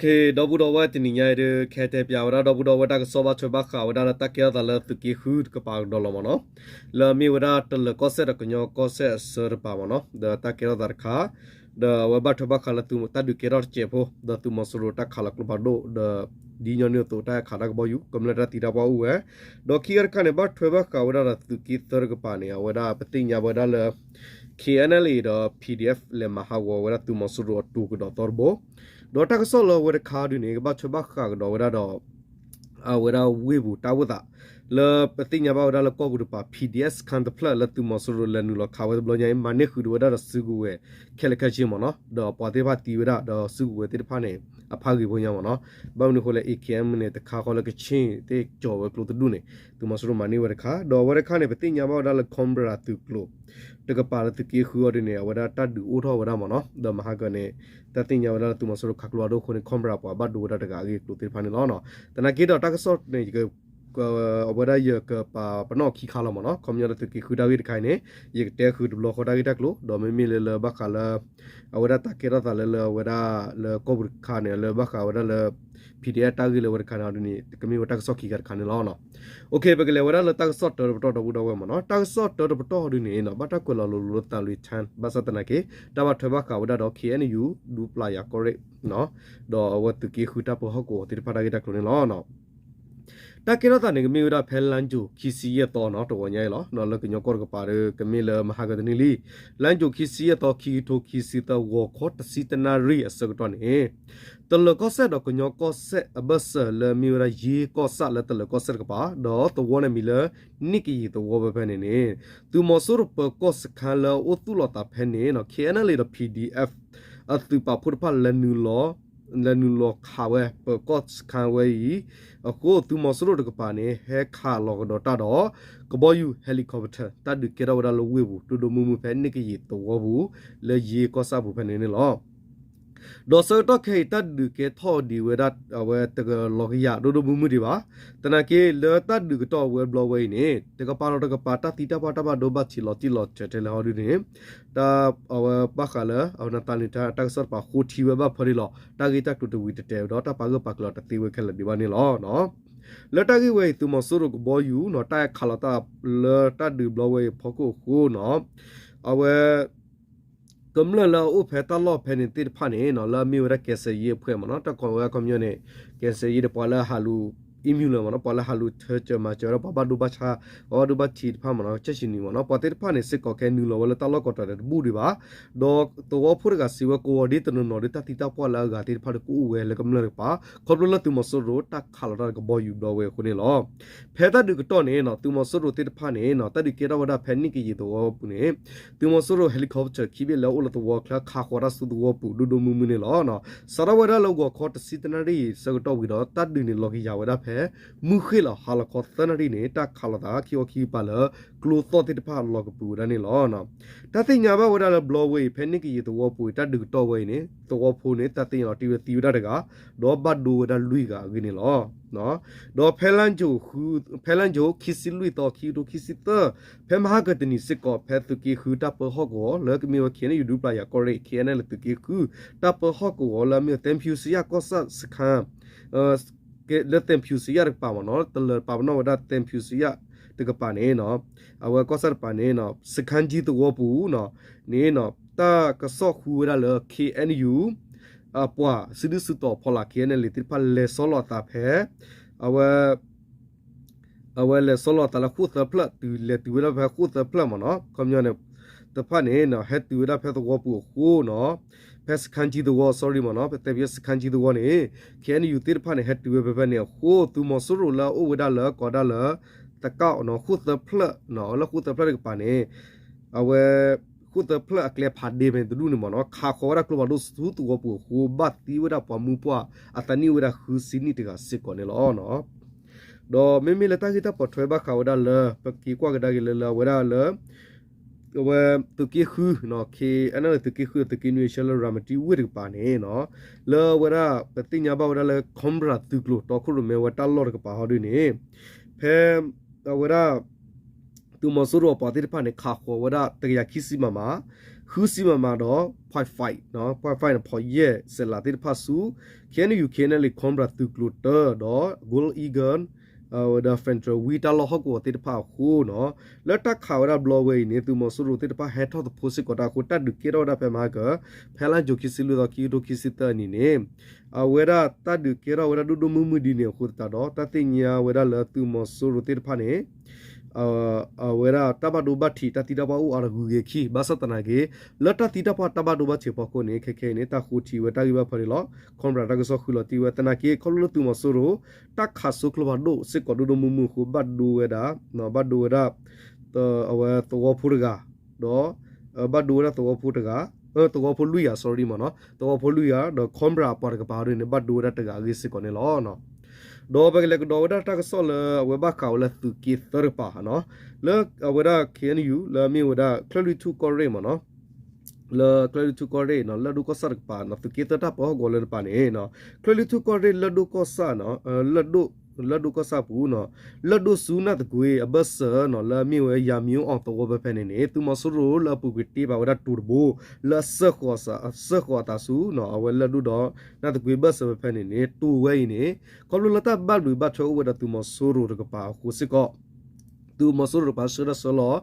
ဒီပုၢ်ဒီဝဲၢ် တနံၤညါအံၤဒီး ကဟဲတဲပၠးဝဲဒၣ်ဒီပုၢ်ဒီဝဲၢ်တၢ်ကစီၣ်ဘၣ်ထွဲဘၣ်ဃးဝဲဒၣ်လၢတၢ်ကဲထီၣ်သးလၢသုးက့ဃုတကပၤကဒီးလီၤမ့ၢ်နီၤ, လၢအမ့ၢ်ဝဲဒၣ်တလၢၤကီၢ်စဲၣ်ဒီးကညီကီၢ်စဲၣ်အဆၢတကပၤမ့ၢ်နီၤ, ဒီးတၢ်ကဲထီၣ်သးတခါ ဒီးအဝဲဘၣ်ထွဲဘၣ်ဃးလၢသုးတၢ်ဒုးကဲထီၣ်တစဲးဖိ ဒီးသုးမီၤစိရိၤတၢ်ခးလီၤကျိဖးဒိၣ် ဒီးဒ်ညီနုၢ်အသိးတၢ်ခးတၢ်ကဘီယူၤ ကမျၢၢ်တၢ်သံတၢ်ပှၢ်အိၣ်ဝဲ, ဒီးခံဂၤတခါန့ၣ် ဘၣ်ထွဲဘၣ်ဃးဝဲဒၣ်ဒီးသုးက့သၢတကပၤန့ၣ် အဝဲဒၣ်ပသ့ၣ်ညါဝဲဒၣ်လၢ K N L A ဒီး P D F လဲၤမၤဟးဂီၤဝဲဒၣ်သုးမီၤစိရိၤအတိၤကဒီးသီတဘိ, ဒီးတၢ်ကစီၣ်လၢအဝဲတခါဒုန့ၣ် ကဘၣ်ထွဲဘၣ်ဃးကဒီးဝဲဒၣ်ဒီး အဝဲဒၣ်ဝ့ၢ်ပူၤတၢ်အိၣ်သး လၢပသ့ၣ်ညါဘၣ်ဝဲဒၣ်လၢကီၢ်ပူၤတကပၤ P D F စခန်းတဖျၢၣ်လၢသုးမီၤစိရိၤလဲၤနုာ်လီၤခးဝဲတဘျီညါအံၤ မၤန့ၢ်ဃုာ်ဒံးဝဲဒၣ်ဒီးစုကဝဲၤ ခဲလၢာ်ခဲဆ့မ့ၢ်နီၤ, ဒီးပှၤသ့ၣ်တဖၣ်သံဝဲဒၣ် ဒီးစုကဝဲၤသ့ၣ်တဖၣ်န့ၣ် အဖးဂ့ၤဖိညါမ့ၢ်နီၤ, ဘၣ်မနုၤအဃိလဲၣ် A K M န့ၣ် တခါဃီလၢကဆ့ၣ်သ့ၣ်ကၠီၤဝဲကျိတဒူၣ်န့ၣ် သုးမီၤစိရိၤမၤန့ၢ်ဝဲတခါ, ဒီးအဝဲတခါန့ၣ် ပသ့ၣ်ညါဘၣ်ဝဲဒၣ်လၢ Cobra သုးကျိၤ တကပၤလၢသုးက့ဃုအီၤဒုန့ၣ် အဝဲဒၣ်တၢ်ဒုးအိၣ်ထီၣ်ဝဲဒၣ်မ့ၢ်နီၤ, ဒီးမဟါကန့ၣ် တၢ်သ့ၣ်ညါဝဲဒၣ်လၢသုးမီၤစိရိၤခးကျိဖးဒိၣ်အဃိန့ၣ် Cobra ပှၤဘၣ်ဒိဝဲဒၣ်တဂၤအဂ့ၢ်အကျိၤသ့ၣ်တဖၣ်န့ၣ်လီၤ. သနာ်က့ဒီးတၢ်ကစီၣ်န့ၣ် အဝဲဒၣ်ယကပာ်ပနီၣ်ခံခါလီၤမ့ၢ်နီၤ, ခီပညီလၢသုးက့ဃုတၢ်ဂ့ၢ်တခါအံၤန့ၣ် ယကတဲဃုာ်တဘျီဃီတၢ်ဂ့ၢ်တၢ်ကျိၤ ဒီးမ့မ့ၢ်လၢလၢဘၣ်ဃးလၢ အဝဲဒၣ်တၢ်ကဲထီၣ်သးလၢလၢအဝဲဒၣ်လၢကီၢ်ပူၤတခါန့ၣ် လၢဘၣ်ဃးဝဲဒၣ်လၢ P D F တၢ်ဂ့ၢ်လၢအဝဲတခါန့ၣ်အီၤဒုန့ၣ် ကမ့ၢ်ဝဲတၢ်ကစီၣ်ခံခါတခါန့ၣ်လီၤ. ပကလဲၤဝဲဒၣ်လၢတၢ်ကစီၣ်တၢတပတီၢ်ဒီပုၢ်ဒီဝဲၢ်မ့ၢ်နီၤ, တၢ်ကစီၣ်တၢတပတီၢ်ဒုန့ၣ် ဘၣ်တၢ်ကွဲးလီၤလိၤလိၤလၢသးလွံၢ်ထၢၣ် ဘၣ်ဆၣ်သနာ်က့ တၢ်ဘၣ်ထွဲဘၣ်ဃးဝဲဒၣ်ဒီး K N U ဒူပျၢ်ယၤကီၢ်ရ့ၣ် ဒီးအဝဲသုးက့ဃုတၢ်ပၢဟီၣ်ကဝီၤသ့ၣ်တဖၣ်တၢ်ဂ့ၢ်တၢ်ကျိၤန့ၣ်လီၤ. တၢ်ကဲထီၣ်သးန့ၣ် ကမ့ၢ်ဝဲဒၣ်ဖဲလါယူၤခံဆံယဲၢ်သီနီၤ တဝီညါအံၤလီၤ. လၢကညီကီၢ်တကပၤဒီး ကမ့ၢ်လၢမဟါကတနံၤလံ. လါယူၤခံဆံယဲၢ်သီ ခံကထိခံဆံသၢ ဂီၤခီတဆံတနၣ်ရံၣ်အဆၢကတီၢ်န့ၣ် တလၢၤကီၢ်စဲၣ်ဒီးကညီကီၢ်စဲၣ်အဘၢၣ်စၢၤလၢမ့ၢ်ဝဲဒၣ်ယ့ကီၢ်ဆၣ်လၢတလၢၤကီၢ်စဲၣ်တကပၤ ဒီးသဝီန့ၣ်မံၤလၢ နံၣ်ကယံာ်သဝီဖဲဖဲန့ၣ်န့ၣ် သုးမီၤစိရိၤပၢၤကီၢ်စခန်းလၢအအိၣ်သူၣ်လီၤသးဖဲန့ၣ် K N L A ဒီး P D F အသုးပာ်ဖှိၣ်တဖၣ် လဲၤနုာ်လီၤခးဝဲပၢၤကီၢ်စခန်းဝဲအံၤအဃိ သုးမီၤစိရိၤတကပၤန့ၣ် ဟဲခးလီၤကဒီးတၢ်ဒီး ကဘီယူၤ helicopter တၢ်ဒုးကဲထီၣ်ဝဲဒၣ်လၢဝ့ၢ်ပူၤ ဒိၣ်ဒိၣ်မုၢ်မုၢ်ဖဲနံၣ်ကယံာ်သဝီပူၤ လၢယ့ကီၢ်ဆၣ်ပူၤဖဲန့ၣ်န့ၣ်လီၤ. ဒီးဆၢကတီၢ်ခဲအံၤ တၢ်ဒုးကဲထီၣ်ဒံးဝဲဒၣ် အဝဲတကလီၤကယၤဒိၣ်ဒိၣ်မုၢ်မုၢ်ဒံးဘၣ်. သနာ်က့လၢတၢ်ဒုးကတီၢ်ဝဲဘျီဝဲအံၤန့ၣ် တကပၤဒီးတကပၤ တၢ်သံတၢ်ပှၢ်တၢ်ဘၣ်ဒိဘၣ်ထံးလီၤတံၢ်လီၤဆဲးထဲလဲၣ်ဟီဒုန့ၣ် တၢ်အဝဲဘၣ်ဃးလၢ အဝဲနသးနံၤတၢ်ကစီၣ်တကပၤဃိထံဝဲဘၣ်ဖၢဒံးလီၤ. တၢ်ဂ့ၢ်တၢ်ကျိၤတဝံၤတတဲာ်ဒီး တၢ်ပာ်ဂၢၢ်ပာ်ကျၢၤတသ့ဝဲခဲလၢာ်ဒံးဘၣ်န့ၣ်လီၤ. လၢတၢ်ဂ့ၢ်ဝဲအံၤ သုးမီၤစိရိၤကဘီယူၤနီၤ တၢ်ဟဲခးလီၤတၢ်လၢတၢ်ဒုးဘျီဝဲအံၤဖီခိၣ်အဃိနီၤ အဝဲ ကမျၢၢ်လၢအအိၣ်ဖဲတၢ်လီၢ်ဖဲန့ၣ်သ့ၣ်တဖၣ်န့ၣ်နီၤ လၢအမ့ၢ်ဝဲဒၣ်ကယ်ဆယ်ရေးအဖွဲ့မ့ၢ်နီၤ တၢ်ကိးဝဲအခီပညီန့ၣ် ကယ်ဆယ်ရေးဒီးပှၤလၢဟးလူၤ အံၤမုၢ်လၢမ့ၢ်နီၤ ပှၤလၢဟးလူၤထၢကၢၤမၤစၢၤဝဲဒၣ်ပှၤဘၣ်ဒိဘၣ်ထံး ပှၤဘၣ်ဒိဘၣ်ထံးတဖၣ်မ့ၢ်နီၤ ကၠဲၣ်ဆံနံၤမ့ၢ်နီၤ ပှၤသ့ၣ်တဖၣ်န့ၣ်စ့ၢ်ကီးကဲနုာ်လီၤဝဲလၢတၢ်လီၢ်ကိးတၢ်ဒီးတဘူၣ်ဒံးဘၣ်. ဒီးသဝီဖိတဂၤစံးဝဲ ကဝီၤဒ်တနီၤနီၤဒီး တၢ်သံတၢ်ပှၢ်လၢအဂၤသ့ၣ်တဖၣ်ဒီးကအိၣ်ဝဲလၢကမျၢၢ်တကပၤ ခီဖျိလၢသုးမီၤစိရိၤတၢ်ခးလီၤတၢ်ကဘီယူၤဘျီဝဲအဃိန့ၣ်လီၤ. ဖဲတၢ်ဒုးကတီၢ်န့ၣ်နီၤ သုးမီၤစိရိၤသ့ၣ်တဖၣ်န့ၣ်နီၤ တၢ်ဒုးကဲထီၣ်ဝဲဒၣ်ဖဲနံၣ်ကယံာ်သဝီပူၤန့ၣ် သုးမီၤစိရိၤ helicopter ခံဘ့ၣ်လၢအအိၣ်လၢသဝီချၢ ခးဃီၤတၢ်ဆူသဝီပူၤ ဒိၣ်ဒိၣ်မုၢ်မုၢ်န့ၣ်လီၤ. စးထီၣ်ဝဲဒၣ်လၢဂီၤခီတဆံတနၣ်ရံၣ်ဆၢကတီၢ်ဝံၤဒီး တၢ်ဒုးန့ၣ်လီၤကယၤဝဲဒၣ်ဖဲ မုၢ်ဃ့ၢ်လီၤဟါလီၤခီသၢနၣ်ရံၣ်န့ၣ် တၢ်ခးလိာ်သးခံခီခံကပၤလၢ ကျိသီၣ်သ့ၣ်တဖၣ်လီၤကပုာ်ဝဲဒၣ်န့ၣ်လီၤ. တၢ်သ့ၣ်ညါဘၣ်ဝဲဒၣ်လၢဘျီဝဲအံၤ ဖဲနံၣ်ကယံာ်သဝီပူၤအံၤ တၢ်ဒုးကတီၢ်ဝဲအံၤန့ၣ် သဝီဖိန့ၣ် တၢ်သ့ၣ်ညါလီၤတံၢ်ဝဲသံဝဲဒၣ်တဂၤ ဒီးဘၣ်ဒိဝဲဒၣ်လွံၢ်ဂၤအဂ့ၢ်န့ၣ်လီၤ. ဒီးဖဲလါယူၤ ဖဲလါယူၤခံဆံလွံၢ်သီ ခံကထိခံဆံသၢ ဖဲမဟါကတနံၤစ့ၢ်ကီး ဖဲသုးက့ဃုတၢ်ပၢဟီၣ်ကဝီၤ လၢကမ့ၢ်ဝဲ K N U ဒူပျၢ်ယၤကီၢ်ရ့ၣ် K N L သုးက့ဃု တၢ်ပၢဟီၣ်ကဝီၤလၢအမ့ၢ် သဲဖၠူစံယၣ်ကီၢ်ဆၣ်စခန်း လၢသဲဖၠူစံယၣ်တကပၤမ့ၢ်နီၤ တလၢၤပာ်ပနီၣ်ဝဲဒၣ် သဲဖၠူစံယၣ်တကပၤန့ၣ် အဝဲကီၢ်ဆၣ်တကပၤန့ၣ် စခန်းကြီးသဝီပူၤန့ၣ် တၢ်ကစီၣ်ဃုဝဲဒၣ်လၢ K N U အပှၤစုဒုၣ်စုတီၤဖီလာ် K N L သ့ၣ်တဖၣ်လဲၤဆီလီၤအသးဖဲ အဝဲ အဝဲလဲၤဆီလီၤအသးလၢဃိၣ်သၢဖျၢၣ် တုၤလဲၤတုၤဝဲဒၣ်ဖဲဃိၣ်သၢဖျၢၣ်မ့ၢ်နီၤ ခီပညီန့ၣ် တဖၣ်န့ၣ် ဟဲတုၤဝဲဒၣ်ဖဲသဝီပူၤအဃိနီၤ ဖဲစခန်းကြီးသဝီ sorry မ့ၢ်နီၤ ဖဲသဲဖၠူစခန်းကြီးသဝီန့ၣ် K N U သ့ၣ်တဖၣ်န့ၣ် ဟဲတုၤဝဲဖဲဖဲန့ၣ်အဃိ သုးမီၤစိရိၤလၢအအိၣ်ဝဲဒၣ်လၢကိးဒၣ်လၢ သကၣ်အီၤနီၤ ဃိၣ်သၢဖျၢၣ် လၢဃိၣ်သၢဖျၢၣ်တကပၤန့ၣ် အဝဲ ဃိၣ်သၢဖျၢၣ်အကျဲဖးဒ့ဖဲန့ၣ်တဒူၣ်န့ၣ်မ့ၢ်နီၤ ခးဃီၤဝဲဒၣ်ကျိဖးဒိၣ်ဆူသဝီပူၤအဃိ ဘၣ်သံဝဲဒၣ်ပှၤမုၣ်ပှၢ်အသးနံၣ်အိၣ်ဝဲဒၣ်ဃုဆံနံၣ်တဂၤစ့ၢ်ကီးန့ၣ်လီၤ. ဒီးမ့မ့ၢ်လၢတၢ်ဂ့ၢ်တၢ်ပိာ်ထွဲဘၣ်ဃးဝဲဒၣ်လၢ ပက့ၤကွၢ်ကဒါက့ၤလၢလၢအဝဲဒၣ်လၢ အဝဲသုးက့ဃု K N L သုးက့ဃု သုးက့နွံအဆၢလၢရၤမတံဝ့ၢ်တကပၤန့ၣ်နီၤ လၢအဝဲဒၣ် ပသ့ၣ်ညါဘၣ်ဝဲဒၣ်လၢ Cobra သုးကျိၤတီခိၣ်ရိၣ်မဲဝဲတၢ်လီၢ်တကပၤဟီဒ်န့ၣ် ဖဲ အဝဲဒၣ် သုးမီၤစိရိၤအပှၤသ့ၣ်တဖၣ်န့ၣ် ခးဃီၤဝဲဒၣ်တကယၤခံဆံ မမ ဃုဆံ MM ဒီး point five နီၤ, point five န့ၣ် ဖီၣ်ယဲၢ် စဲးလးသ့ၣ်တဖၣ်ဆူ KNU KNLA Cobra သုးကျိၤတၢဒီး Golden Eagle ဝဲဒီး Panther Wing တၢ်လီၢ်ဟီၣ်ကဝီၤသ့ၣ်တဖၣ်အဃိနီၤ, လၢတၢ်ခးဝဲဒၣ်ဘျီဝဲအံၤန့ၣ် သုးမီၤစိရိၤသ့ၣ်တဖၣ်ဟဲထီၣ်သဖိစ့ၢ်ကီးတၢ်အဃိ တၢ်ဒုးကဲထီၣ်ဝဲဒၣ်ဖဲမဟါကၢၤ ဖဲလါယူၤခံဆံလွံၢ်သီ ခံကထိခံဆံသၢအနံၤန့ၣ် အဝဲဒၣ်တၢ်ဒုးကဲထီၣ်ဝဲဒၣ်ဒိၣ်ဒိၣ်မုၢ်မုၢ်ဒ်န့ၣ်အဃိသတးဒီး တၢ်သ့ၣ်ညါဝဲဒၣ်လၢသုးမီၤစိရိၤသ့ၣ်တဖၣ်န့ၣ် အဝဲဒၣ်တၢ်ဘၣ်ဒိဘၣ်ထံး တၢ်သံတၢ်ပှၢ်အိၣ်အါတဂုၤဂ့ၤခံ ဘၣ်ဆၣ်သနာ်က့ လၢတၢ်သံတၢ်ပှၢ်တၢ်ဘၣ်ဒိဘၣ်ထံးအဖီခိၣ်န့ၣ် ခဲခဲအံၤန့ၣ် တၢ်ဃိထံဝဲတၢ်ဂ့ၢ်ဘၣ်ဖၢန့ၣ်လီၤ. Cobra တၢ်ကစီၣ်ဃုလီၤတံၢ်ဝဲ သနာ်က့ ခီဖျိလၢသုးမီၤစိရိၤ တၢ်ခးစိကျိဖးဒိၣ်စ့ၢ်ကီးဒိၣ်ဒိၣ်မုၢ်မုၢ်အဃိ ဘၣ်ဒိဝဲဒၣ် ဘၣ်ဒိဝဲဒၣ် အဝဲသဝီဖိတဂၤ ဒီး ဘၣ်ဒိဝဲဒၣ်သဝီဖိတဂၤ သဝီဖိလွံၢ်ဂၤ sorry မ့ၢ်နီၤ, သဝီဖိလွံၢ်ဂၤ ဒီး Cobra အပှၤတကပၤဒ်န့ၣ် ဘၣ်ဒိဝဲဒၣ်တဂၤအဂ့ၢ်စ့ၢ်ကီးန့ၣ်လီၤ. ဒီးပကလဲၤကဒီးဝဲဒၣ်တၢ်ကစီၣ်လၢအဝဲဘၣ်ဃးဝဲလၢသုးက့သၢတကပၤနီၤ, လၢအဝဲဒၣ် KNU လၢအမ့ၢ်ဝဲဒၣ် ချၢၣ်လွံၢ်ထူၣ်ကီၢ်ရ့ၣ်မ့ၢ်နီၤ, လၢချၢၣ်လွံၢ်ထူၣ်ကီၢ်ရ့ၣ်နီၤ လၢၢ်ဒိၣ်ကီၢ်ဆၣ်တကပၤနီၤ သုးက့သၢတၢ်ပၢဟီၣ်ကဝီၤလၢတကပၤန့ၣ် ချၢၣ်လွံၢ်ထူၣ်ကီၢ်ရ့ၣ် လၢၢ်ဒိၣ်ကီၢ်ဆၣ်နီၤ လၢၢ်ဒိၣ် လၢၢ်ဒိၣ်ကီၢ်ဆၣ်အပူၤနီၤ လၢၢ်ဒိၣ်ဆူနၢ်သကွ့အဘၢၣ်စၢၤနီၤ လၢအမ့ၢ်ဝဲယၤမံၤအိၣ်အီၤသဝီဖဲဖဲန့ၣ်န့ၣ် သုးမီၤစိရိၤလၢအပူၤကွံာ်တ့ပာ်ဝဲဒၣ်တိၤတဘိ လၢအစၢဃီၤအသးဆူနီၤ အဝဲလၢၢ်ဒိၣ်ဒီး နၢ်သကွ့ဘၢၣ်စၢၤဖဲဖဲန့ၣ်န့ၣ် တိၤဝဲအံၤန့ၣ် ခီဖျိလၢတၢ်ဘၣ်ဘျုးဘၣ်ထွဲအိၣ်ဝဲဒီးသုးမီၤစိရိၤတကပၤအဃိစ့ၢ်ကီး သုးမီၤစိရိၤတကပၤဆှၢတၢ်ဆှၢလီၤ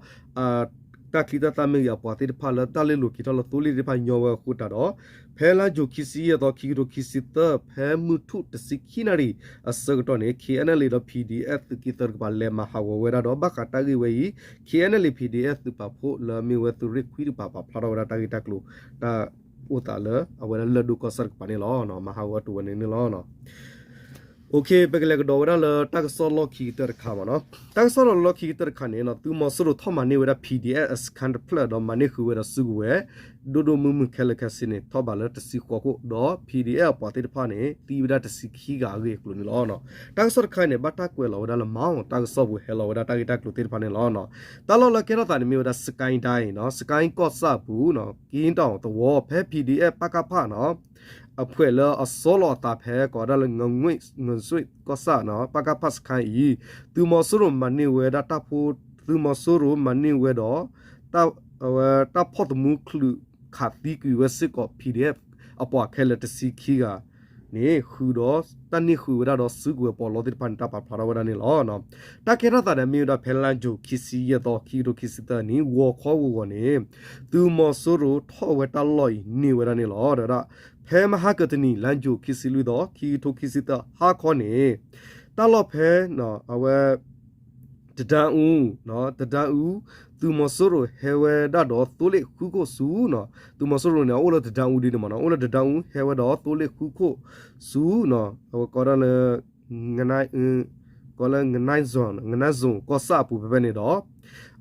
တၢ်ချံတၢ်သၣ်မ့ၢ်ဂ့ၤ အပှၤသ့ၣ်တဖၣ်လၢတၢ်လ့ၢ်လိာ်က့ၤထီၣ်လၢသိလ့ၣ်သ့ၣ်တဖၣ်ညီဝဲအဃိသတးဒီး ဖဲလါယူၤခံဆံယဲၢ်သီ ခံကထိခံဆံသၢ ဖဲမုၢ်ထူၣ်တဆံခံနၣ်ရံၣ်အဆၢကတီၢ်န့ၣ် KNLA ဒီး PDF သုးက့သၢတကပၤ လဲၤမၤဟးဂီၤဝဲဒၣ်ဒီး ဘၣ်ဃးတၢ်ဂ့ၢ်ဝဲအံၤ KNLA PDF သုးပာ်ဖှိၣ်လၢအမ့ၢ်ဝဲသုးရ့ၣ်ခွံတကပၤ ပာ်ဖျါထီၣ်ဝဲဒၣ်တၢ်ဂ့ၢ်တၢ်ကျိၤ တၢ်အိၣ်သးလၢအဝဲဒၣ်လၢၢ်ဒိၣ်ကီၢ်ဆၣ်တကပၤန့ၣ်လီၤ. မၤဟးဂီၤအီၤတဝဲန့ၣ်န့ၣ်လီၤ. ပကလဲၤကဒီးဝဲဒၣ်လၢတၢ်ကစီၣ်လီၢ်ခံကတၢၢ်တခါမ့ၢ်နီၤ, တၢ်ကစီၣ်လီၢ်ခံကတၢၢ်တခါန့ၣ် သုးမီၤစိရိၤထီၣ်မၤန့ၢ်ဝဲဒၣ် PDF အစခန်းတဖျၢၣ် ဒီးမၤန့ၢ်ဃုာ်ဝဲဒီးစုကဝဲၤ ဒိၣ်ဒိၣ်မုၢ်မုၢ်ခဲလၢာ်ခဲဆ့န့ၣ် ထီၣ်ဘးလၢတဆံဃိးခိၣ် ဒီး PDF အပှၤသ့ၣ်တဖၣ်န့ၣ် သံဝဲဒၣ်တဆံခံဂၤအဂ့ၢ်အကျိၤန့ၣ်လီၤ. တၢ်ကစီၣ်တခါအံၤန့ၣ် ဘၣ်တၢ်ကွဲးလီၤဝဲဒၣ်လၢ မၤအီၤတၢ်ကစီၣ်ပူၤဟဲလီၤဝဲဒၣ်တၢ်ဂ့ၢ်တၢ်ကျိၤသ့ၣ်တဖၣ်န့ၣ်လီၤ. တၢ်လီၢ်လၢကဲထီၣ်သးန့ၣ်မ့ၢ်ဝဲဒၣ် စကဲၣ်ဒၣ်နီၤ, စကဲၣ်ကီၢ်ဆၣ်အပူၤနီၤ, က့တၢ်အီၤသဝီ ဖဲ PDF ပကဖနီၤ အဖှဲးလၢအဆီလီၤအသးဖဲကိးဒၣ်လၢ ငစွ့ၣ်ကီၢ်ဆၣ်နီၤ ပကဖစခါအံၤ သုးမီၤစိရိၤမၤန့ၢ်ဝဲဒၣ်တၢ်ဖိ, သုးမီၤစိရိၤမၤန့ၢ်ဝဲဒီး တၢ်ဖီၣ်သမူချုးခးသံကွံာ်ဝဲစ့ၢ်ကီး PDF အပှၤခဲလၢာ်တဆံခံဂၤန့ၣ် ဃုာ်ဒီးတၢ်န့ၢ်ဃုာ်ဝဲဒၣ်ဒီးစုကဝဲၤပီးလီသ့ၣ်တဖၣ်န့ၣ် တၢ်ပာ်ဖျါထီၣ်ဝဲဒၣ်န့ၣ်လီၤ. တၢ်ကဲထီၣ်သးန့ၣ်မ့ၢ်ဝဲဒၣ်ဖဲလါယူၤခံဆံယဲၢ်သီ ခံကထိခံဆံသၢနံၣ် ဂီၤခီဂီၤဂီၤန့ၣ် သုးမီၤစိရိၤထီၣ်ဝဲတၢ်လီၢ်အံၤန့ၢ်ဝဲဒၣ်န့ၣ်လီၤ. ဒီးဒၣ် ဖဲမဟါကတနံၤ လါယူၤခံဆံလွံၢ်သီ ခံကထိခံဆံသၢ ဟါခီန့ၣ် တၢ်လီၢ်ဖဲ အဝဲ တဒါအူ, တဒါအူ သုးမီၤစိရိၤဟဲဝဲဒၣ်ဒီးသိလ့ၣ်ဃုခိၣ်ဆူနီၤ, သုးမီၤစိရိၤန့ၣ် အအိၣ်လၢတဒါအူဒ်န့ၣ်မ့ၢ်နီၤ, အိၣ်လၢတဒါအူ ဟဲဝဲဒီးသိလ့ၣ်ဃုခိၣ်ဆူနီၤ, အဝဲကိးဒၣ်လၢ ကီးလၢ ငနၣ်ဇိၣ်ကီၢ်ဆၣ်အပူၤဖဲဖဲန့ၣ်ဒီး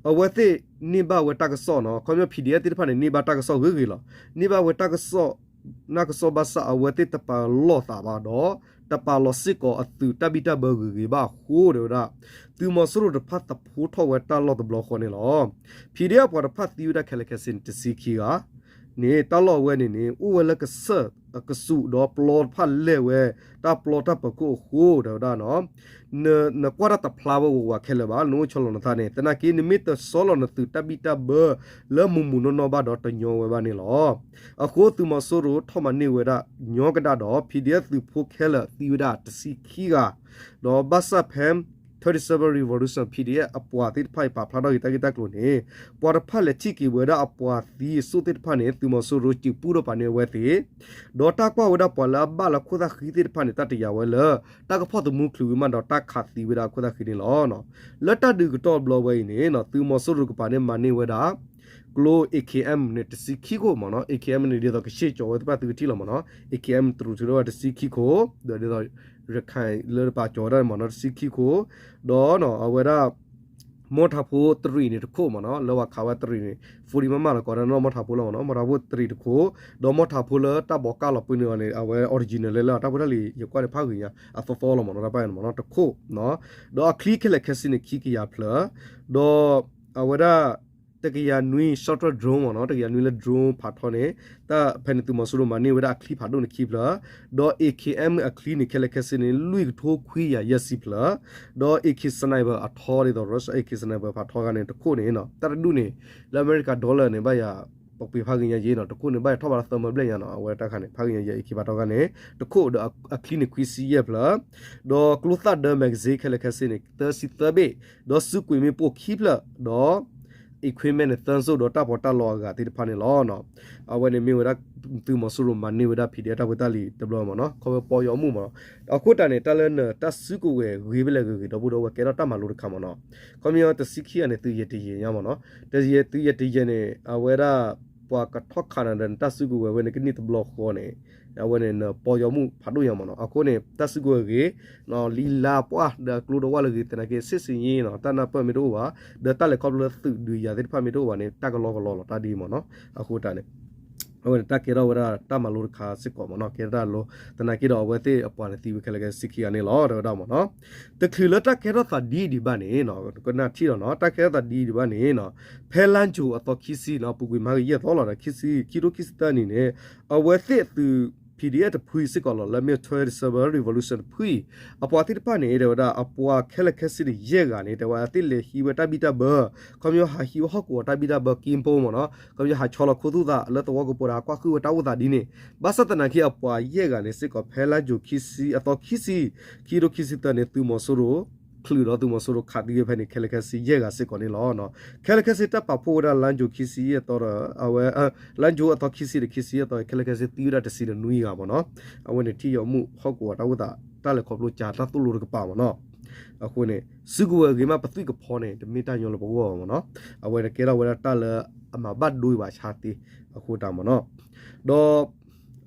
အဝဲသ့ၣ်န့ၢ်ဘၣ်ဝဲတၢ်ကစီၣ်နီၤ, ခီပညီ PDF သ့ၣ်တဖၣ်န့ၣ် န့ၢ်ဘၣ်တၢ်ကစီၣ်ဂ့ၤဂ့ၤလီၤ. န့ၢ်ဘၣ်ဝဲတၢ်ကစီၣ် နၢ်ကစီၣ်ဘၣ်ဆၣ် အဝဲသ့ၣ်တပာ်လီၤသးဘၣ်ဒီး တပာ်လီၤစ့ၢ်ကီးအသုးတၢ်ဘံၣ်တၢ်ဘၢဂ့ၤဂ့ၤဘၣ်အဃိ တဲဝဲဒၣ် သုးမီၤစိရိၤတဖၣ်သဖှိထီၣ်ဝဲတၢ်လီၢ်တဘျီဃီန့ၣ်လီၤ. PDF အပှၤတဖၣ်သံဝဲဒၣ်ခဲလၢာ်ခဲဆ့န့ၣ် တဆံခံဂၤ န့ၣ် တၢ်လီၢ်ဝဲန့ၣ်န့ၣ် အိၣ်ဝဲလၢကစၢၢ်အကဆူးဒီးပျီတဖၣ်လဲၢ်ဝဲ တၢ်ပျီတၢ်ပၢၤခိၣ်အဃိ တဲဝဲဒၣ်နီၤ, နကွၢ်တၢ်တဖျါဝဲဝးဝးခဲလၢာ်ဘၣ်, နအိၣ်ဆီလီၤနသးန့ၣ် သနာ်က့ နမ့ၢ်တဆီလီၤနသုးတၢ်ဘံၣ်တၢ်ဘၢလၢမုၢ်မုၢ်နီၢ်နီၢ်ဘၣ်ဒီးတညီဝဲဘၣ်န့ၣ်လီၤ. အဃိသုးမီၤစိရိၤထီၣ်မၤန့ၢ်ဝဲဒၣ်ညီကဒၣ်ဒီး PDF သုးဖိခဲလၢာ်သံဝဲဒၣ်တဆံခံဂၤ ဒီးဘၣ်ဆၣ်ဖဲ thirty-seven Revolution PDF အပှၤသ့ၣ်တဖၣ်အံၤပာ်ဖျါထီၣ်က့ၤတၢ်ဂ့ၢ်တၢ်ကျိၤန့ၣ် ပှၤတဖၣ်လဲၤထံၣ်က့ၤဝဲဒၣ်အပှၤသံအစိၣ်သ့ၣ်တဖၣ်န့ၣ် သုးမီၤစိရိၤစံးပူထီၣ်ပာ်န့ၢ်အဝဲသ့ၣ် ဒီးတၢ်ကွၢ်ဝဲဒၣ်ပှၤလၢအဘၣ်လၢခိၣ်သၣ်ဃံသ့ၣ်တဖၣ်န့ၣ် တၢ်တယာ်ဝဲလၢ တၢ်ကဖီၣ်သမူချုးဝံၤမးဒီးတၢ်ခးသံဝဲဒၣ်အခိၣ်သၣ်ဃံန့ၣ်လီၤ. လၢတၢ်ဒုးကတီၢ်ဘျီဝဲအံၤန့ၣ် သုးမီၤစိရိၤကပၤန့ၣ်မၤန့ၢ်ဝဲဒၣ် ကျိ AK M န့ၣ် တဆံခံခိၣ်မ့ၢ်နီၤ, AK M န့ၣ် ဒ်သိးကဆ့ၣ်ကၠီၤဝဲသ့ၣ်တဖၣ်သုကထံၣ်လီၤမ့ၢ်နီၤ, AK M တရူးထုးထီၣ်ဝဲတဆံခံခိၣ်, ဒီးဒ်သိး ရခၢၣ်လၢတပာ်ကၠီၤဝဲဒၣ်မ့ၢ်နီၤ တဆံခံခိၣ်, ဒီးအဝဲဒၣ် မီၢ်ထးဖိတရံးန့ၣ်တခိၣ်မ့ၢ်နီၤ, လၢပှၤခးဝဲတရံးန့ၣ် forty မမ လီၤကီးဒၣ်နီၤမီၢ်ထးဖိလီၤမ့ၢ်နီၤ, မီၢ်ထးဖိတရံးတခိၣ်, ဒီးမီၢ်ထးဖိလၢတၢ်ဘီးကၢ်လီၤပှ့ၤန့ၢ်အီၤန့ၣ် အဝဲ original လၢလၢတၢ်ဖိတၢ်လံၤ ယကွၢ်န့ၣ်ဖးဂ့ၤညါ အသီသီလီၤမ့ၢ်နီၤ, တၢ်ပာ်န့ၣ်မ့ၢ်နီၤ တခိၣ်, ဒီးအချံခဲလၢာ်ခဲဆ့န့ၣ် ခံကယၤဖျၢၣ်, ဒီးအဝဲဒၣ် တကယၤနွံ short range drone မ့ၢ်နီၤ, တကယၤနွံလၢ drone ဖးထီန့ၣ် တၢ်ဖဲန့ၣ်သုးမီၤစိရိၤမၤန့ၢ်ဝဲဒၣ်အချံဖးဒိၣ်န့ၣ်ခံဖျၢၣ်, ဒီး AK M အချံန့ၣ် ခဲလၢာ်ခဲဆ့န့ၣ် လွံၢ်ကထိခွံကယၤယဲၢ်ဆံဖျၢၣ်, ဒီး AK sniper အထီဒ်သိး Russian AK sniper ဖးထီဂၤန့ၣ်တခိၣ်န့ၣ်နီၤ, တၢ်တဒူၣ်န့ၣ် လၢအမဲရကၤ dollar န့ၣ် ဘၣ်ယၤ ပပှ့ၤဖးဂ့ၤညါယဲနီၤ, တခိၣ်န့ၣ် ဘၣ်ဟဲထီၣ်ဘၣ်လၢသၢမၢဘျဲၣ်ညါနီၤ, အဝဲတၢ်ခါန့ၣ် ဖးဂ့ၤညါယဲ အခံဘၣ်ထီၣ်ခါန့ၣ် တခိၣ်ဒီးအချံန့ၣ်ခွံဆံယဲၢ်ဖျၢၣ်, ဒီးကျိသၣ်ဒၢ magazine ခဲလၢာ်ခဲဆ့န့ၣ် သၢဆံသၢဘ့ၣ်, ဒီးစုကွံာ်မ့ၣ်ပိၢ်ခံဖျၢၣ်, ဒီး equipment န့ၣ် သၢစိၣ် ဒီးတၢ်ပီးတၢ်လီအဂၤသ့ၣ်တဖၣ်န့ၣ်လီၤ. အဝဲန့ၣ်မ့ၢ်ဝဲဒၣ် သုးမီၤစိရိၤမၤန့ၢ်ဝဲဒၣ် PDF တၢ်ဖိတၢ်လံၤတဘျီမ့ၢ်နီၤ, ခီဖျိပီယီၤမူးမ့ၢ်နီၤ. အဃိတၢ်န့ၣ် တၢ်လၢနတၢ်စုကဝဲၤဂ့ၤဖဲလဲၣ်ဂ့ၤဂ့ၤ ဒီပုၢ်ဒီဝဲၢ်ကဲထီၣ်တၢ်မၤလိတခါမ့ၢ်နီၤ. ခီပညီတဆံခံဂၤန့ၣ် သုးယဲၢ်တယဲၢ်ညါမ့ၢ်နီၤ, တယဲၢ် သုးယဲၢ်တယဲၢ်န့ၣ် အဝဲဒၣ် ပှၤကထီၣ်ခးနၤဒီးနတၢ်စုကဝဲၤဝဲန့ၣ် ကန့ၢ်တဘျီဃီန့ၣ် အဝဲန့ၣ်နပီယီၤမူးဖးဒိၣ်ညါမ့ၢ်နီၤ. အဃိန့ၣ် တၢ်စုကဝဲၤဂ့ၤ လံာ်လါပှၢ်ဒီးအကျိဒီးဝၣ်လၢဂ့ၤ သနာ်က့ စ့ၣ်စ့ၣ်ညါနီၤ, တၢ်နၢ်ပၢၢ်မ့ၢ်တအိၣ်ဘၣ်, ဒီးတၢ်လဲၤခီဖျိလၢသုးဒုးယၤသ့ၣ်တဖၣ်မ့ၢ်တအိၣ်ဘၣ်န့ၣ် တၢ်ကလီကလီလီၤတၢ်ဒ်အံၤမ့ၢ်နီၤ. အဃိတၢ်န့ၣ် အဝဲန့ၣ်တၢ်ကဲထီၣ်ဝဲဒၣ်တၢ်မၤလိတခါစ့ၢ်ကီးမ့ၢ်နီၤ, ကဲထီၣ်တၢ်လိ သနာ်က့ဒီးအဝဲသ့ၣ်အပှၤန့ၣ်သံဝဲခဲလၢာ်ခဲဆ့ခံဂၤန့ၣ်လီၤ တဲဝဲဒၣ်မ့ၢ်နီၤ. တချုးလၢတၢ်ကဲထီၣ်သးဒ်အံၤဒံးဘၣ်န့ၣ် ကနၣ်ထံၣ်ဒီးနီၤ, တၢ်ကဲထီၣ်သးဒ်အံၤဒံးဘၣ်န့ၣ် ဖဲလါယူၤအသီခံဆံနီၤ, ပူၤကွံာ်မၤဂ့ၤယဲၢ်သီလီၤဒီး ခံဆံ ခံထိခံဆံသၢနံၤန့ၣ် အဝဲသ့ၣ်သုး PDF တဖုစ့ၢ်ကီးလီၤ လၢမ့ၢ် Twenty-seven Revolution တဖုအံၤ အပှၤသ့ၣ်တဖၣ်န့ၣ် တဲဝဲဒၣ် အပှၤခဲလၢာ်ခဲဆ့န့ၣ် ယဲၢ်ဂၤန့ၣ် တဲဝဲဒၣ်သ့ၣ်လဲၤဟံးဝဲတၢ်ဘံၣ်တၢ်ဘၢ, ခီပညီဟးဟံးဝဲဟီၣ်ကဝီၤတၢ်ဘံၣ်တၢ်ဘၢ က့ပိမ့ၢ်နီၤ, ခီပညီဟးဆီလီၤခိသူၣ်သးလၢသဝီကပိာ်ဒီးဟးကွၢ်ဃုာ်ဝဲတၢ်အိၣ်သးဒ်န့ၣ်, ဘၣ်ဆၣ်သနာ်က့အပှၤယဲၢ်ဂၤန့ၣ်စ့ၢ်ကီး ဖဲလါယူၤခံဆံ အသီခံဆံ ခံထိခံဆံသၢန့ၣ် သုးမီၤစိရိၤ ချုးဒီးသုးမီၤစိရိၤခးသံဝဲဖဲန့ၣ် ခဲလၢာ်ခဲဆ့ယဲၢ်ဂၤစ့ၢ်ကီးန့ၣ်လီၤ. ခဲလၢာ်ခဲဆ့တၢ်ပာ်ဖှိၣ်ဝဲဒၣ်လါယူၤခံဆံယဲၢ်သီဒီး အဝဲ လါယူၤအသီခံဆံဒီးခံဆံယဲၢ်သီ ခဲလၢာ်ခဲဆ့သံဝဲဒၣ်တဆံဒီးနွံဂၤမ့ၢ်နီၤ, အဝဲန့ၣ်ထံၣ်ယီၤမုၣ်ဟီၣ်ကဝီၤတၢ်အိၣ်သး တၢ်လဲၤခီဖျိကၠၤတၢ်သိၣ်လိတကပၤမ့ၢ်နီၤ. အဃိန့ၣ် စုကဝဲၤဂ့ၤမးပသွံၣ်ကဖီန့ၣ် တမ့ၢ်တၢ်ညီလၢပဂီၢ်မ့ၢ်နီၤ, အဝဲန့ၣ်ကဲထီၣ်ဝဲဒၣ်တၢ်လၢအမၤဘၣ်ဒိဘၣ်ဆါသ့ အဃိတၢ်မ့ၢ်နီၤ, ဒီး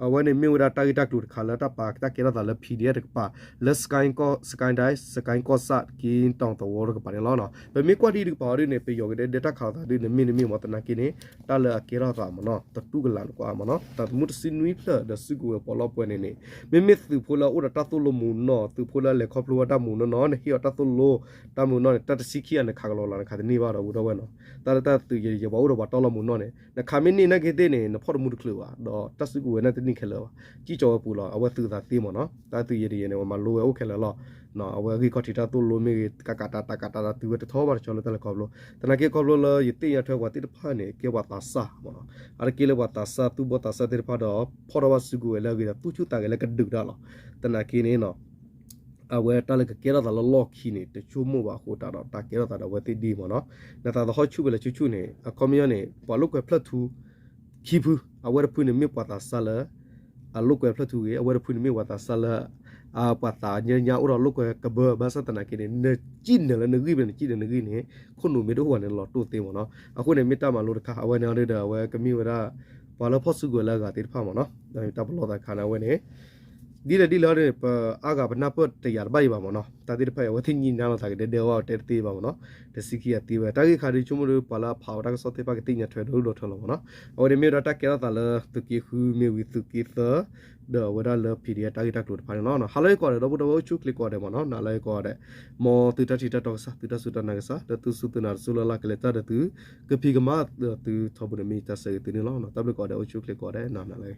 အဝဲန့ၣ်မ့ၢ်ဝဲဒၣ်တၢ်ဂ့ၢ်တၢ်ကျိၤတခါလၢတၢ်ပာ်တၢ်ကဲထီၣ်သးလၢ PDF တကပၤ လၢ စကဲၣ်ကီၢ်စဲၣ် စကဲၣ်ကီၢ်ဆၣ် က့တီၣ်သဝီတကပၤန့ၣ်လီၤ. ပမ့ၢ်ကွၢ်ဒ်တကပၤအီၤဒ်န့ၣ် ပယီၤကဒဲဒဲတၢ်ခးလိာ်သးဒ်န့ၣ် မ့ၢ်န့ၣ်မ့ၢ်မ့ၢ်သနာ်က့န့ၣ် တၢ်လၢအကဲထီၣ်သးမ့ၢ်နီၤ တတူၢ်ကလာ်နကွၢ်မ့ၢ်နီၤ တၢ်သမူတဆံနွံဖျၢၣ်ဒီးစုကဝဲၤပီးလီပှဲၤန့ၣ်န့ၣ် မ့မ့ၢ်သုးဖိလၢအအိၣ်ဒီးတၢ်သိၣ်လိမူးနီၢ် သုးဖိလၢအလဲၤခီဖျိဝဲတၢ်မူးနီၢ်နီၢ် နဟ့ၣ်အီၤတၢ်သိၣ်လိ တၢ်မူးနီၢ်န့ၣ် တၢ်တဆံခံဂၤနခးကလီလီၤ နခးတန့ၢ်ဘၣ်ဒီး ဝံၤဒီးဝဲနီၤ တၢ်လၢတၢ်သုးယဲၢ်ယဲၢ်ပှၤအိၣ်ဒီးပှၤတီလီၤမူးနီၢ်န့ၣ် နခးမ့ၢ်န့ၢ်နာ်က့သ့ၣ်န့ၣ် နဖီၣ်တမူတချုးဘၣ် ဒီးတၢ်စုကဝဲၤန့ၣ်တန့ၢ်ခဲလၢာ်ဘၣ် ကံၣ်ကၠီဝဲပူၤလီၤ အဝဲသုးသးသ့မ့ၢ်နီၤ တၢ်သုးယဲၢ်တယဲၢ်န့ၣ် ပှၤမၤလိဝဲအိၣ်ခဲလၢာ်လီၤ အဝဲအဂံၢ်ခီၣ်ထံးတၢ်သိၣ်လိမ့ၢ်ဂ့ၤ ကးကးတးတးကးတးတၢ်တုၤဝဲတထီဘၣ်တဆီလၢတၢ်လဲၤခီဖျိ သနာ်က့ခီဖျိလၢယသ့ၣ်ညါထွဲပှၤသ့ၣ်တဖၣ်န့ၣ် ကဲပှၤသးစၢ်မ့ၢ်နီၤ အါတက့ၢ်လၢပှၤသးစၢ်သူၣ်ဘီၣ်သးစၢ်သ့ၣ်တဖၣ်ဒီး ဖီၣ်ထီၣ်ဘၣ်စုကဝဲၤလၢအဂ့ၤဒီး သူၣ်ဆူၣ်သးဂဲၤလၢကဒုးတၢ်လီၤ သနာ်က့န့ၣ်နီၤ အဝဲတၢ်လၢကကဲထီၣ်သးလၢလီၢ်ခံန့ၣ် တဆိကမိၣ်ဘၣ်အဃိတၢ်ဒီး တၢ်ကဲထီၣ်သးဒီးအဝဲသ့ၣ်ဒ်မ့ၢ်နီၤ နသးသဟီၣ်ဆူၣ်ဖဲလဲၣ်ဆူၣ်ဆူၣ်န့ၣ် အခီပညီန့ၣ် ပှၤလိာ်ကွဲဖျၢၣ်ထူ ခံဖု အဝဲတဖုန့ၣ်မ့ၢ်ပှၤသးစၢ်လၢ အလိာ်ကွဲဖျၢၣ်ထူဂ့ၤ အဝဲတဖုန့ၣ်မ့ၢ်ပှၤသးစၢ်လၢ ပှၤသးညါအိၣ်ဒီးလိာ်ကွဲကဘၢ ဘၣ်ဆၣ်သနာ်က့န့ၣ် နစံၣ်နၢၤလၢနဂံၢ်ဖဲန့ၣ် နစံၣ်နၢၤနဂံၢ်န့ၣ် ခိၣ်နူာ်မ့ၢ်တအိၣ်ဘၣ်န့ၣ် လီၤတိၢ်သ့မ့ၢ်နီၤ အဃိန့ၣ် မ့ၢ်တၢ်မၤလိတခါ အဝဲန့ၣ်ဒီး အဝဲကမ့ၢ်ဝဲဒၣ် ပှၤလၢဖီၣ်စုကဝဲၤလၢအဂၤသ့ၣ်တဖၣ်မ့ၢ်နီၤ တၢ်ပလီၢ်သးခါန့ၣ် အဝဲန့ၣ် ဒ်လဲၣ်ဒ်လဲၣ်န့ၣ် ပအါဂၤပနၢ်ပၢၢ်တယာ်တဘၣ်အံၤဘၣ်မ့ၢ်နီၤ တၢ်သ့ၣ်တဖၣ်အံၤ အဝဲသ့ၣ်ညံၣ်နါလိာ်သးကဒဲဒဲဝဲတဲတသ့ဘၣ်မ့ၢ်နီၤ တဆံခံဂၤသ့ဝဲ တၢ်ဂ့ၢ်ခါဒ်ဆိကမိၣ်ဒီး ပှၤလၢအဖးဝဲတၢ်ကစီၣ်သ့ၣ်တဖၣ်ကသ့ၣ်ညါထွဲဒိၣ်ဒိၣ်ထီၣ်လီၤမ့ၢ်နီၤ အဝဲန့ၣ်မ့ၢ်ဝဲဒၣ်တၢ်ကဲထီၣ်သးလၢသုးက့ဃုမ့ၢ်ဝံၤသုးက့သၢ ဒီးအဝဲဒၣ်လၢ PDF တၢ်ဂ့ၢ်တၢ်ကျိၤတဖၣ်န့ၣ်လီၤ ဟါလၢယကိးဂၤဒဲး ဒီပုၢ်ဒီဝဲၢ်အိၣ်ဆူၣ်အိၣ်ချ့ကိးဂၤဒဲးမ့ၢ်နီၤ နၤလၢယကိးဂၤဒဲး မ်သုတၢ်ထံၣ်တၢ်တီကစၢ် သုတၢ်စူၢ်တၢ်နာ်ကစၢ် ဒီးသုစူၢ်သုနာ်တစူၢ်လၢ်လၢ်ကလဲၤတၢ်ဒီးသု ကဖံးကမၤဒီးသုထီဘိန့ၣ် မ့ၢ်တၢ်ဆၢဂ့ၤသုန့ၣ်လီၤ တၢ်ဘျုးကိးဂၤဒဲး အိၣ်ဆူၣ်အိၣ်ချ့ကိးဂၤဒဲး နၤလၢ